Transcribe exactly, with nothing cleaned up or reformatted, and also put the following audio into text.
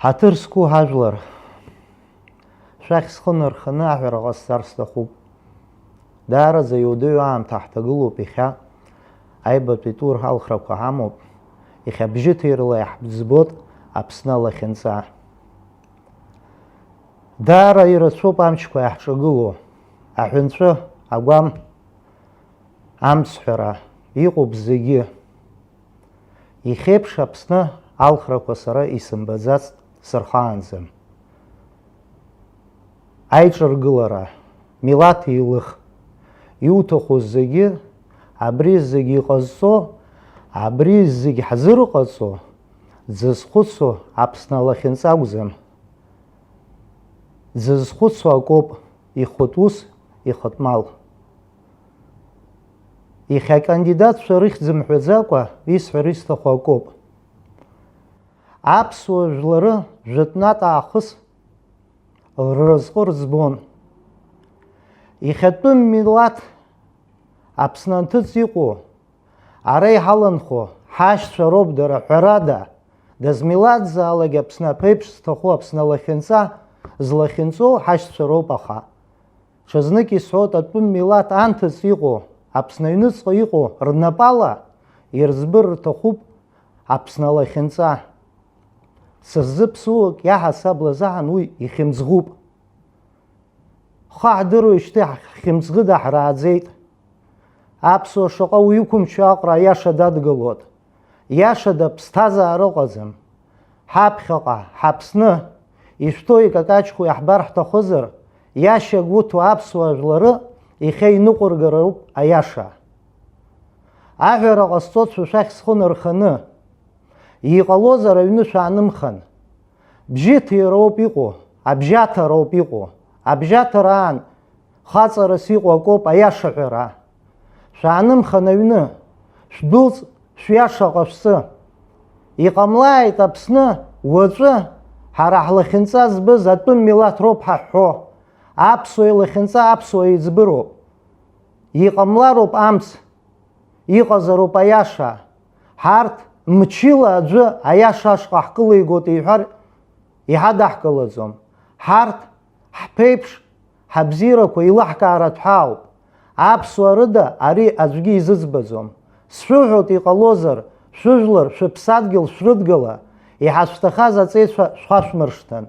Ҳаҭыр зқәу ҳажәлар, шәахь схы нарханы аҳәара ҟасҵар сҭахуп. Даараӡа иуадаҩу аамҭа ҳҭагылоуп иахьа, аибатәи тур алхрақәа ҳамоуп, иахьа бжьыҭирала иаҳӡбоит Аԥсны алахьынҵа. Даара ирацәоуп амчқәа иаҳҿагылоу, аҳәынҵәы, агәам, амцҳәара, иҟоуп зегьы. Ихеиԥш Аԥсны алхрақәа сара исымбаӡацт сырхаанӡа. Аиҿаргылара, милаҭ еилых, иуҭаху зегьы, абри зегь иҟазҵо, абри зегь ҳзырҟаҵо, дзызхәыцуа Аԥсны алахьынҵа акәӡам. Дзызхәыцуа акоуп ихатә ус, ихатә мал. Иахьа акандидатцәа рыхьӡ мҳәаӡакәа исҳәар исҭаху акоуп. Аԥсуа жәлары жәытәнатә аахыс рразҟы рыӡбон. Иахьатәым милаҭ Аԥсны анҭыҵ иҟоу, ара иҳаланхо ҳашьцәа роуп дара, ҳәарада, дызмилаҭзаалак Аԥсны аԥеиԥш зҭаху, Аԥсны алахьынҵа злахьынҵоу ҳашьцәа роуп, аха ҽазнык исҳәоит, атәым милаҭ анҭыҵ иҟоу, Аԥсны аҩныҵҟа иҟоу рнапала ирӡбыр рҭахуп Аԥсны алахьынҵа. Сыззыԥсуак иаҳасабла азаҳан уи ихьымӡӷуп. Ҳхы ҳдыруеижьҭеи ҳхьымӡӷыда ҳрааӡеит. Аԥсуа шаҟа уиқәымчу аҟара аиаша дадгылоит. Иашада ԥсҭазаара ыҟаӡам. Ҳаԥхьаҟа, ҳАԥсны, ишәҭу икакаҷхо иаҳбар ҳҭахызар, иашьа гәыҭуа аԥсуа жәлары иахьа иныҟәыргароуп аиаша. Аҳәара ҟасҵоит шәа шәахь схы нарханы. Иҟалозар аҩны шәаанымхан. Бжьыҭира ауп иҟоу, абжьаҭара ауп иҟоу. Абжьаҭара аан, хаҵарас иҟоу акоуп аиаша ҳәара. Шәаанымхан аҩны, шәдәылҵ, шәиаша ҟашәҵы. Иҟамлааит Аԥсны, уаҵәы, ҳара ҳлахьынҵа збыз атәым милаҭ роуп ҳаҳәҳәо. Аԥсуа илахьынҵа аԥсуа еиҵбыроуп. Иҟамлароуп амц, иҟазароуп аиаша. Ҳарҭ мчыла аӡәы аиаша ашҟа ҳкылигоит иҳәар, иҳадаҳкылаӡом. Ҳарҭ ҳԥеиԥш, ҳабзиарақәа еилаҳкааратә ҳәаауп. Аԥсуаа рыда ари аӡәгьы изыӡбаӡом. Сшәыҳәоит, иҟалозар, шәыжәлар шәыԥсадгьыл шәрыдгыла, иҳашәҭахаз аҵеицәа шәхашәмыршҭын.